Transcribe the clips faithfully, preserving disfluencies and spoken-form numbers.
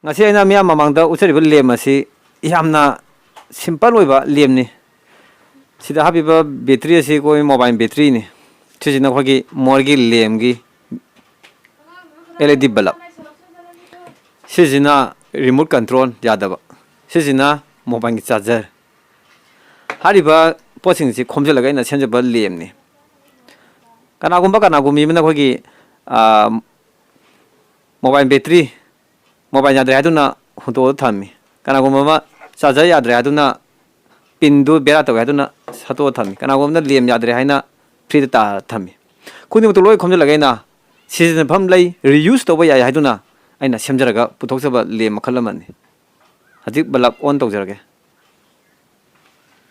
ꯉꯁꯤ ꯑꯩꯅ ꯃꯤꯌꯥꯝ ꯃꯃꯥꯡꯗ ꯎꯠꯆꯔꯤꯕ ꯂꯦꯝ ꯑꯁꯤ ꯌꯥꯝꯅ ꯁꯤꯝꯄꯜ ꯑꯣꯏꯕ ꯂꯦꯝꯅꯤ꯫ ꯁꯤꯗ ꯍꯥꯞꯄꯤꯕ ꯕꯦꯇ꯭ꯔꯤ ꯑꯁꯤ ꯑꯩꯈꯣꯏ ꯃꯣꯕꯥꯏꯜ ꯕꯦꯇ꯭ꯔꯤꯅꯤ꯫ ꯁꯤꯁꯤꯅ ꯑꯩꯈꯣꯏꯒꯤ ꯃꯣꯔꯒꯤ ꯂꯦꯝꯒꯤ ꯑꯦꯜ ꯏ ꯗꯤ ꯕꯂꯞ꯫ ꯁꯤꯁꯤꯅ ꯔꯤꯃꯣꯠ ꯀꯟꯇ꯭ꯔꯣꯜ ꯌꯥꯗꯕ꯫ ꯁꯤꯁꯤꯅ ꯃꯣꯕꯥꯏꯜꯒꯤ ꯆꯥꯔꯖꯔ꯫ ꯍꯥꯏꯔꯤꯕ ꯄꯣꯠꯁꯤꯡꯁꯤ ꯈꯣꯝꯖꯤꯜꯂꯒ ꯑꯩꯅ ꯁꯦꯝꯖꯕ ꯂꯦꯝꯅꯤ꯫ ꯀꯅꯥꯒꯨꯝꯕ ꯀꯅꯥꯒꯨꯝꯕꯤ ꯑꯃꯅ ꯑꯩꯈꯣꯏꯒꯤ, ꯑ, ꯃꯣꯕꯥꯏꯜ ꯕꯦꯇ꯭ꯔꯤ, ꯃꯣꯕꯥꯏꯜ ꯌꯥꯗ꯭ꯔꯦ ꯍꯥꯏꯗꯨꯅ ꯍꯨꯟꯗꯣꯛꯑ ꯊꯝꯃꯤ꯫ ꯀꯅꯥꯒꯨꯝꯕ ꯑꯃ ꯆꯥꯔꯖꯔ ꯌꯥꯗ꯭ꯔꯦ ꯍꯥꯏꯗꯨꯅ ꯄꯤꯟꯗꯨ ꯕꯦꯔꯥ ꯇꯧꯋꯦ ꯍꯥꯏꯗꯨꯅ ꯁꯠꯇꯣꯛꯑ ꯊꯝꯃꯤ꯫ ꯀꯅꯥꯒꯨꯝꯕ ꯑꯃꯅ ꯂꯦꯝ ꯌꯥꯗ꯭ꯔꯦ ꯍꯥꯏꯅ ꯐ꯭ꯔꯤꯗ ꯇꯥꯔ ꯊꯝꯃꯤ꯫ ꯈꯨꯗꯤꯡꯃꯛꯇꯨ ꯂꯣꯏ ꯈꯣꯝꯖꯤꯜꯂꯒ ꯑꯩꯅ ꯁꯤꯖꯤꯟꯅꯐꯝ ꯂꯩ, reuse ꯇꯧꯕ ꯌꯥꯏ ꯍꯥꯏꯗꯨꯅ ꯑꯩꯅ ꯁꯦꯝꯖꯔꯒ ꯄꯨꯊꯣꯛꯆꯕ ꯂꯦꯝ ꯃꯈꯜ ꯑꯃꯅꯤ꯫ ꯍꯧꯖꯤꯛ ꯕꯂꯞ on ꯇꯧꯖꯔꯒꯦ꯫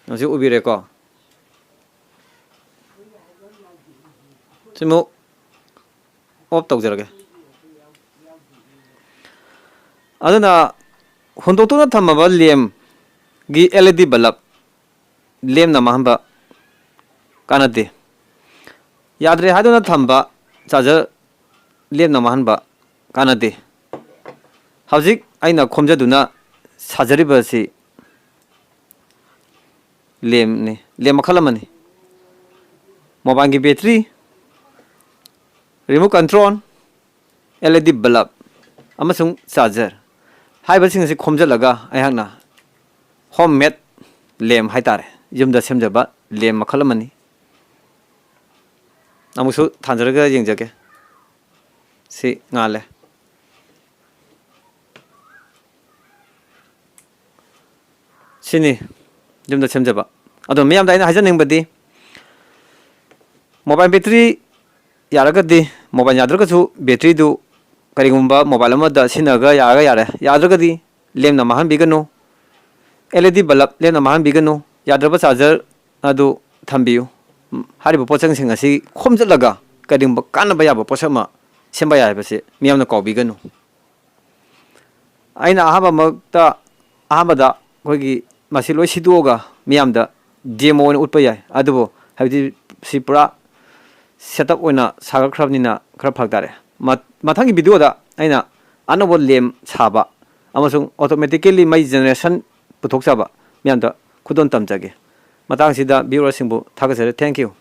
ꯍꯧꯖꯤꯛ ꯎꯕꯤꯔꯦꯀꯣ? ꯁꯤꯃꯨꯛ off ꯇꯧꯖꯔꯒꯦ꯫ ꯑꯗꯨꯅ ꯍꯨꯟꯗꯣꯛꯇꯨꯅ ꯊꯝꯃꯕ ꯂꯦꯝꯒꯤ ꯑꯦꯜ ꯏ ꯗꯤ ꯕꯂꯞ ꯂꯦꯝꯅ ꯃꯥꯡꯍꯟꯕ ꯀꯥꯟꯅꯗꯦ꯫ ꯌꯥꯗ꯭ꯔꯦ ꯍꯥꯏꯗꯨꯅ ꯊꯝꯕ ꯆꯥꯔꯖꯔ ꯂꯦꯝꯅ ꯃꯥꯡꯍꯟꯕ ꯀꯥꯟꯅꯗꯦ꯫ ꯍꯧꯖꯤꯛ ꯑꯩꯅ ꯈꯣꯝꯖꯗꯨꯅ ꯁꯥꯖꯔꯤꯕ ꯑꯁꯤ ꯂꯦꯝꯅꯤ, ꯂꯦꯝ ꯃꯈꯜ ꯑꯃꯅꯤ꯫ ꯃꯣꯕꯥꯏꯜꯒꯤ battery, remote control, L E D bulb ꯑꯃꯁꯨꯡ ꯆꯥꯔꯖꯔ ꯍꯥꯏꯔꯤꯕꯁꯤꯡ ꯑꯁꯤ ꯈꯣꯝꯖꯤꯜꯂꯒ ꯑꯩꯍꯥꯛꯅ ꯍꯣꯝ ꯃꯦꯗ ꯂꯦꯝ ꯍꯥꯏꯇꯥꯔꯦ, ꯌꯨꯝꯗ ꯁꯦꯝꯖꯕ ꯂꯦꯝ ꯃꯈꯜ ꯑꯃꯅꯤ꯫ ꯑꯃꯨꯛꯁꯨ ꯊꯥꯟꯖꯔꯒ ꯌꯦꯡꯖꯒꯦ꯫ ꯁꯤ ꯉꯥꯜꯂꯦ꯫ ꯁꯤꯅꯤ ꯌꯨꯝꯗ ꯁꯦꯝꯖꯕ꯫ ꯑꯗꯣ ꯃꯤꯌꯥꯝꯗ ꯑꯩꯅ ꯍꯥꯏꯖꯅꯤꯡꯕꯗꯤ, ꯃꯣꯕꯥꯏꯜ ꯕꯦꯇ꯭ꯔꯤ ꯌꯥꯔꯒꯗꯤ, ꯃꯣꯕꯥꯏꯜ ꯌꯥꯗ꯭ꯔꯒꯁꯨ ꯕꯦꯇ꯭ꯔꯤꯗꯨ ꯀꯔꯤꯒꯨꯝꯕ ꯃꯣꯕꯥꯏꯜ ꯑꯃꯗ ꯁꯤꯖꯤꯟꯅꯔꯒ ꯌꯥꯔꯒ ꯌꯥꯔꯦ, ꯌꯥꯗ꯭ꯔꯒꯗꯤ ꯂꯦꯝꯅ ꯃꯥꯡꯍꯟꯕꯤꯒꯅꯨ꯫ ꯑꯦꯜ ꯏ ꯗꯤ ꯕꯂꯞ ꯂꯦꯝꯅ ꯃꯥꯡꯍꯟꯕꯤꯒꯅꯨ꯫ ꯌꯥꯗ꯭ꯔꯕ ꯆꯥꯔꯖꯔ ꯑꯗꯨ ꯊꯝꯕꯤꯌꯨ꯫ ꯍꯥꯏꯔꯤꯕ ꯄꯣꯠꯆꯪꯁꯤꯡ ꯑꯁꯤ ꯈꯣꯝꯖꯤꯜꯂꯒ ꯀꯔꯤꯒꯨꯝꯕ ꯀꯥꯟꯅꯕ ꯌꯥꯕ ꯄꯣꯠꯁꯛ ꯑꯃ ꯁꯦꯝꯕ ꯌꯥꯏ ꯍꯥꯏꯕꯁꯤ ꯃꯤꯌꯥꯝꯅ ꯀꯥꯎꯕꯤꯒꯅꯨ꯫ ꯑꯩꯅ ꯑꯍꯥꯟꯕꯃꯛꯇ, ꯑꯍꯥꯟꯕꯗ ꯑꯩꯈꯣꯏꯒꯤ ꯃꯁꯤ ꯂꯣꯏ ꯁꯤꯗꯣꯛꯑꯒ ꯃꯤꯌꯥꯝꯗ ꯗꯦꯃꯣ ꯑꯣꯏꯅ ꯎꯠꯄ ꯌꯥꯏ, ꯑꯗꯨꯕꯨ ꯍꯥꯏꯕꯗꯤ ꯁꯤ ꯄꯨꯔꯥ ꯁꯦꯠ ꯑꯞ ꯑꯣꯏꯅ ꯁꯥꯒꯠꯈ꯭ꯔꯕꯅꯤꯅ ꯈꯔ ꯐꯔꯛ ꯇꯥꯔꯦ꯫ ꯃ-, ꯃꯊꯪꯒꯤ ꯚꯤꯗꯤꯑꯣꯗ ꯑꯩꯅ ꯑꯅꯧꯕ ꯂꯦꯝ ꯁꯥꯕ ꯑꯃꯁꯨꯡ automatically ꯃꯩ generation ꯄꯨꯊꯣꯛꯆꯕ ꯃꯌꯥꯝꯗ ꯈꯨꯗꯣꯜ ꯇꯝꯖꯒꯦ꯫ ꯃꯇꯥꯡꯁꯤꯗ viewerꯁꯤꯡꯕꯨ ꯊꯥꯒꯠꯆꯔꯤ꯫ Thank you꯫